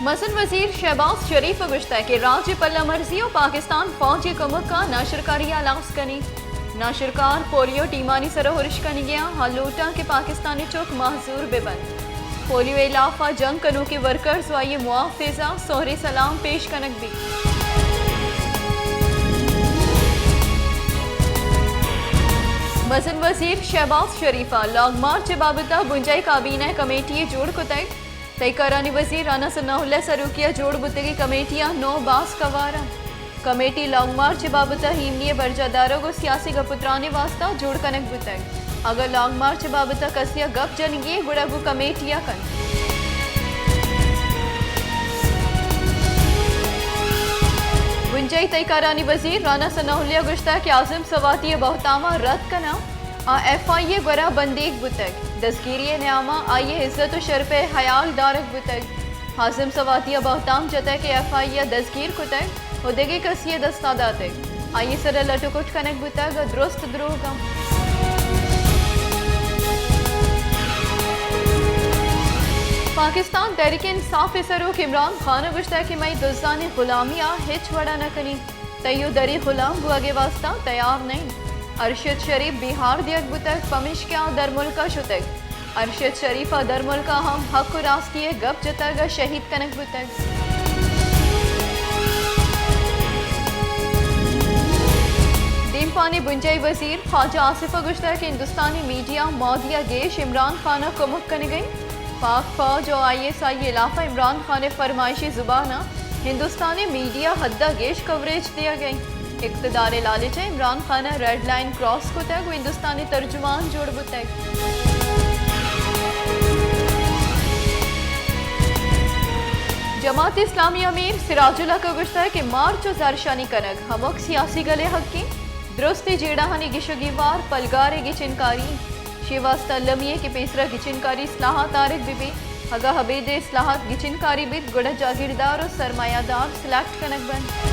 مزن وزیر شہباز شریف ءَ گوشتگ کہ راج ءِ پلہ مرزی ءُ پاکستان فوج ءِ کمک ءَ ناشرکاری ءَ ہلاس کنیت۔ ناشرکار پولیو ٹیمانی سر ءَ ہرش کنگی اَنت، آ لوٹ اَنت کہ پاکستانی چک معذور بہ بنت۔ پولیو ءِ ہلاف ءَ جنگ کنوکیں ورکرز ءُ آئی ءِ محافظ ءَ سہریں سلام پیش کنگ بیت۔ مزن وزیر شہباز شریف ءَ لانگ مارچ ءِ بابت ءَ بنجاہی کابینہ کمیٹی یے جوڑ کتگ۔ تئی کارانی وزیر رانا ثناء اللہ ءِ سروکی ءَ جوڑ بوتگیں کمیٹی ءَ نوں باز کوار اَنت۔ کمیٹی لانگ مارچ ءِ بابت ءَ ایمنی ءِ برجاہ دارگ ءُ سیاسی گپ ءُ تران ءِ واستہ جوڑ کنگ بوتگ۔ اگاں لانگ مارچ ءِ بابت ءَ کسے ءَ گپ جنگی اِنت، گڑا گوں کمیٹی ءَ کنت۔ بنجاہی تئی کارانی وزیر رانا ثناء اللہ ءَ گوشتگ کہ عازم سواتی ءِ بہتام ءَ رد کناں، آ ایف آئی اے ءِ گورا بندیگ بوتگ۔ دزگیری ءِ نیام ءَ آئی ءِ عزت ءُ شرپ ءِ ہیال دارگ بوتگ۔ عازم سواتی ءَ بہتام جتگ کہ ایف آئی اے ءَ دزگیر کتگ ءُ دگہ کسے ءِ دست ءَ داتگ۔ آئی ءِ سر ءَ لٹ ءُ کٹ کنگ بوتگ ءُ درست دروگ اَنت۔ پاکستان تحریک انصاف ءِ سروک عمران خان ءَ گوشتگ کہ مئے دزانی غلامی ءَ ہچ وڑ ءَ نہ کنیں۔ تئی ءُ دری غلام بوگ ءِ واستہ تیار نہ ایں۔ ارشد شریف بیہار دیگ بوتگ، پمیشکا درملک ءَ شتگ۔ ارشد شریف ءَ درملک ءَ ہم حق ءُ راستی ءِ گپ جتگ ءُ شہید کنگ بوتگ۔ دیمپان ءِ بنجاہی وزیر خواجہ آصف ءَ گوشتگ کہ ہندوستانی میڈیا مودی ءَ گیش عمران خان ءَ کمک کنگ ءَ اِنت۔ پاک فوج ءُ آئی ایس آئی ءِ ہلاف ءَ عمران خان ءِ فرمائشی زبان ءَ ہندوستان ءِ میڈیا حد ءَ گیش کوریج دیگ ءَ اِنت۔ اقتدار ءِ لالچ ءَ عمران خان ءَ ریڈ لائن کراس کتگ ءُ ہندوستان ءِ ترجمان جوڑ بوتگ۔ جماعت اسلامی ءِ امیر سراج الحق ءَ گوشتگ کہ مارچ ءُ زہرشانی کنگ ہمک سیاسی گل ءِ حق اِنت۔ درستیں جیڑہانی گیش ءُ گیوار پلگار ءِ گچین کاری اِنت۔ شی واستہ المی اِنت کہ پیسرا گچین کاری اصلاحات آرگ بہ بیت۔ اگاں ابید ءِ اصلاحات گچین کاری بیت، گڑا جاگیردار ءُ سرمایہ دار سلیکٹ کنگ بنت۔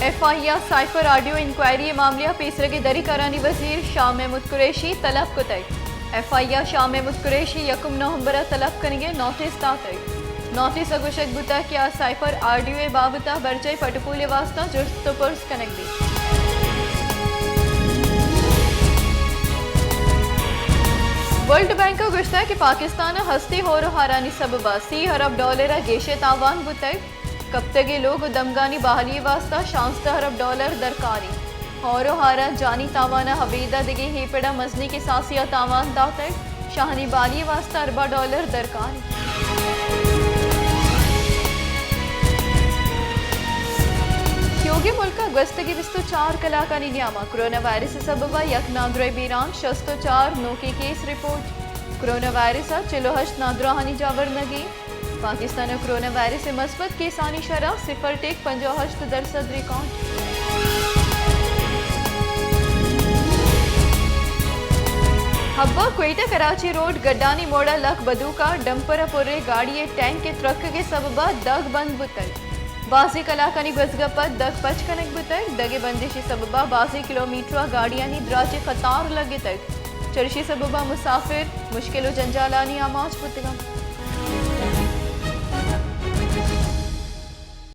ایف آئی اے ءَ سائفر آڈیو انکوائری ءِ معاملہ ءَ پیسرگیں دری کارانی وزیر شاہ محمود قریشی طلب کتگ۔ ایف آئی اے ءَ شاہ محمود قریشی یکم نومبر ءَ طلب کنگ ءِ نوٹس داتگ۔ نوٹس ءَ گوشگ بوتگ کہ آ سائفر آڈیو ءِ بابت ءَ برجاہی پٹ ءُ پول ءِ واستہ جست ءُ پرس کنگ بیت۔ ورلڈ بینک ءَ گوشتگ کہ پاکستان ءَ ہستیں ہور ءُ ہارانی سبب ءَ سی ارب ڈالر ءَ گیش ءِ تاوان بوتگ۔ کپتگیں لوگ ءُ دمگانی بحالی ءِ واستہ شانزدہ ارب ڈالر درکار اِنت۔ ہور ءُ ہار ءَ جانی تاوان ءَ ابید ءَ دگہ اے پڑ ءَ مزنیں کساسے ءَ تاوان داتگ، شاہانی بحالی ءِ واستہ ارباں ڈالر درکار اِنت۔ تیوگیں ملک ءَ گوستگیں بیست ءُ چار کلاکانی نیام ءَ کرونا وائرس ءِ سبب ءَ یک نادراہے بیران، شست ءُ چار نوکیں کیس رپورٹ۔ کرونا وائرس ءَ چل ءُ ہشت نادراہانی جاورنگ اِنت۔ پاکستان ءَ کرونا وائرس ءِ مثبت کیسانی شرح صفر ٹیک پنجاہ ءُ ہشت درسد ریکارڈ۔ حب ءَ کوئٹہ کراچی روڈ گڈانی موڑ ءَ لک بدوک ءَ ڈمپر ءَ پریں گاڑی ءِ ٹینک ءِ ترکگ ءِ سبب ءَ دگ بند بوتگ۔ بازیں کلاکانی گوزگ ءَ پد دگ پچ کنگ بوتگ۔ دگ ءِ بندش ءِ سبب ءَ بازیں کلومیٹر ءَ گاڑیانی دراجیں قطار لگتگ۔ چریشی سبب ءَ مسافر مشکل ءُ جنجالانی آماچ بوتگ اَنت۔